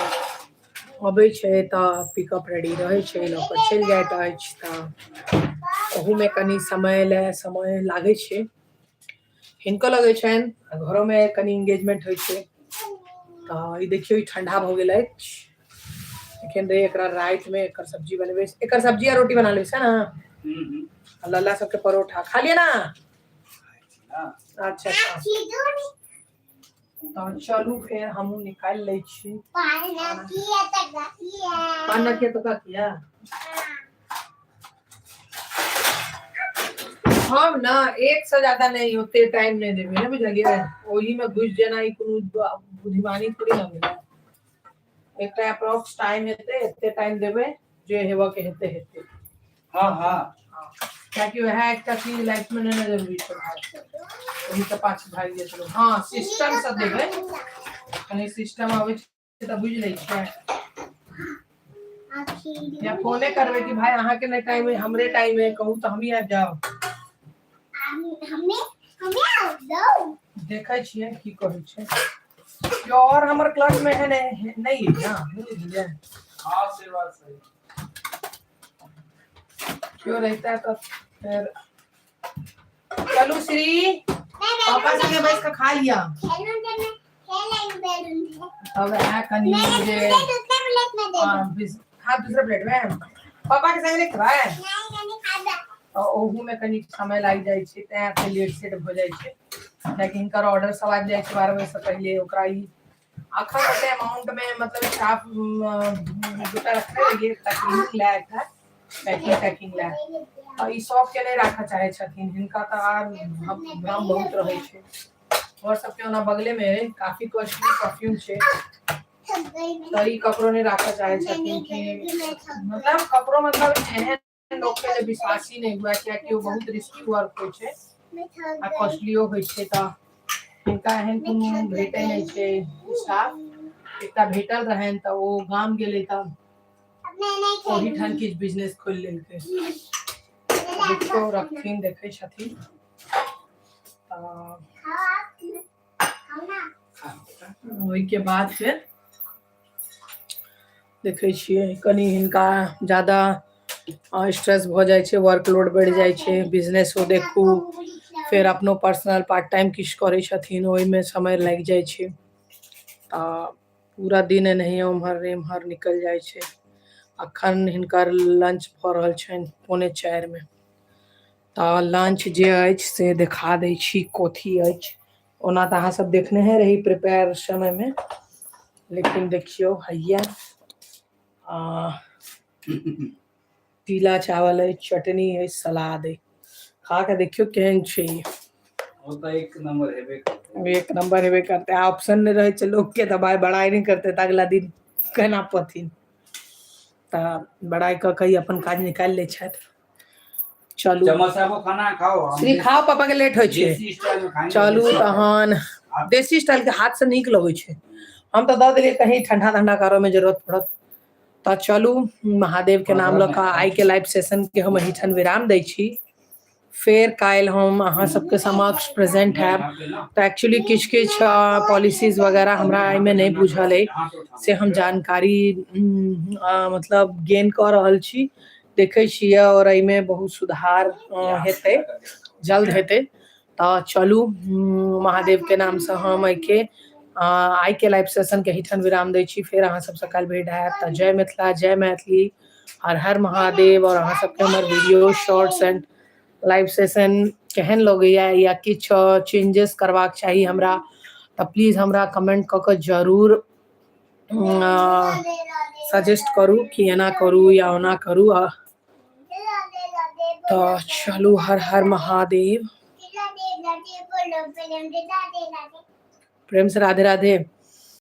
अबै छै तऽ पिकअप रेडी रहै छै, लऽ कऽ चलि जाइत अछि। तऽ ओहूमे कनि समय लए समय लागै छै, हिनको लगै छनि आ घरोमे कनि इंगेजमेंट होइ छै। तऽ ई देखियौ, ई ठंडा भऽ गेल अछि। एखन रे एकरा रातिमे एकर सब्जी बनेबै, एकर सब्जी आ रोटी बना लेबै से ने। हम्म। आ लल्ला सबके परोठा खा लिअ ना। हाँ। अच्छा अच्छा। चीजों नहीं। तऽ चलू फेर हमहूँ निकालि लै छी। पान किया तक किया। पान किया तो का किया। हम ना एक से ज्यादा नहीं, ओते टाइम नहीं देबै ने, बुझलियै? ओही में घुसि जेना ई कोनो बुद्धिमानी थोड़ी ना भेलै। एकटा अप्रोक्स टाइम हेतै, एते टाइम देबै, जे हेबऽ के हेतै हेतै। हाँ हाँ। कियाकि वएह एकटा चीज लाइफ में नहि ने जरूरी छै भाई, ओही के पाछू भागि जाइ छै। हँ, सिस्टम से देबै, कनि सिस्टम अबै छै तऽ बुझि लै छियै, या फोने करबै कि भाई अहाँके नहि टाइम है, हमरे टाइम है, कहू तऽ हमही आबि जाउ। हमें हमें आओ दो। देखै छियै की कहै छै। केओ और हमर क्लास में है नहीं, नहीं है ना, नहीं बुझलियै? हाँ, से बात सही। क्यों रहता है तो फिर चलू श्री पापा संगे बैठ के खा लिया। खेलूं तो मैं खेलेंगे बैलून से। तब है कनी मैंने जे दूसरे प्लेट में दे दूं। हाँ, हाँ, दूसरा प्लेट में पापा के संगे नहीं खेबै। नहीं, मैंने खादा। तऽ ओहूमे कनि समय लागि जाइ छै, तैं एते लेट सेट भऽ जाइ छै, कियाकि हिनकर ऑर्डर सब आबि जाइ छै 12 बजेसँ पहिले। ओकरा ई अखन ओते अमाउंट मे मतलब स्टाफ दूटा रखने रहियै, एकटा क्लीनिंग लए, एकटा पैकिंग तैकिंग लए। तऽ ई सबके नहि राखऽ चाहै छथिन। हिनका तऽ आर भ्रम बहुत रहै छै। हमर सबके ओना बगलेमे अइ, काफी कॉस्टली परफ्यूम छै। थक गई मैं। तऽ ई ककरो नहि राखऽ चाहै मैं छथिन नहीं कि करूंगी, मैं थक गई। मतलब ककरो, मतलब एहन लोकके जे विश्वासी नहि हुए, कियाकि ओ बहुत रिस्की वर्क होइ छै मैं थक आ गई। कॉस्टलियो होइ छै। तऽ हिनका एहन कोनो भेटै नहि छै स्टाफ। एकटा भेटल रहनि तऽ ओ गाम गेलै, तऽ अब मैं नहीं ओहिठाम खेलूंगी। किछु बिजनेस खोलि लेलकै। मेरा देखियौ, खाना। रखथिन, देखै छथिन तऽ खाओ आप, खाओ ना। ओहिके बाद फेर देखै छियै। कनि हिनका ज्यादा स्ट्रेस भऽ जाइ छै, वर्कलोड बढ़ि जाइ छै, बिजनेसो देखू, फेर अपनो पर्सनल पार्ट टाइम किछु करै छथिन, ओहिमे समय लागि जाइ छै। तऽ पूरा दिन एनाहिए ओम्हर एम्हर निकलि जाइ छै। अखन हिनकर लंच भऽ रहल छनि 3:45मे। तऽ लंच जे अछि से देखा दै छी कथी अछि। ओना तऽ अहाँ सब देखने हे रही प्रिपेयर समयमे, लेकिन देखियौ, हैया आ पीला चावल अछि, चटनी अछि, सलाद अछि। खा के देखियौ केहन छै। वो तो एक नंबर हेबे करतै। एक नंबर हेबे करतै। ऑप्शन नहि रहै छै लोकके तऽ भाय बड़ाइ नहि करतै तऽ अगला दिन केना पथिन? तऽ बड़ाइ कऽ के ही अपन काज निकालि लै छथि। चलू। चम्मच से आपको खाना खाओ, हम श्री खाओ, पापा के लेट होइ छै। देसी स्टाइल में खाएंगे। चलू। देसी स्टाइल। तहन देसी स्टाइल के हाथ से नीक लगै छै। हम तऽ दऽ देलियै, कहीं ठंडा ठंडा करऽ जरूरत पड़त। तऽ चलू, महादेव के नाम लऽ कऽ आइ के लाइव सेशन के हम एहिठाम विराम दै छी। फेर काल्हि हम अहाँ सबके समक्ष प्रेजेंट हैब। तऽ एक्चुअली किछु किछु पॉलिसीज वगैरह हमरा एहिमे नहि बुझल अइ, से हम जानकारी मतलब गेन कऽ रहल छी। देखै छियै आओर एहिमे बहुत सुधार हेतै, जल्द हेतै। तऽ चलू, महादेव के नामसँ हम एहिके आइ के लाइव सेशन के एहिठाम विराम दै छी। फेर अहाँ सबसँ काल्हि भेट हैत। तऽ जय मिथिला, जय मैथिली, हर हर महादेव। आओर अहाँ सबके हमर video, shorts and live session केहन लगैया या किछु चेंजेस करबाक चाही हमरा, तऽ प्लीज हमरा कमेंट कऽ कऽ जरूर सजेस्ट करू कि एना करू या ओना करू। तऽ चलू, हर हर महादेव, प्रेम से राधे राधे।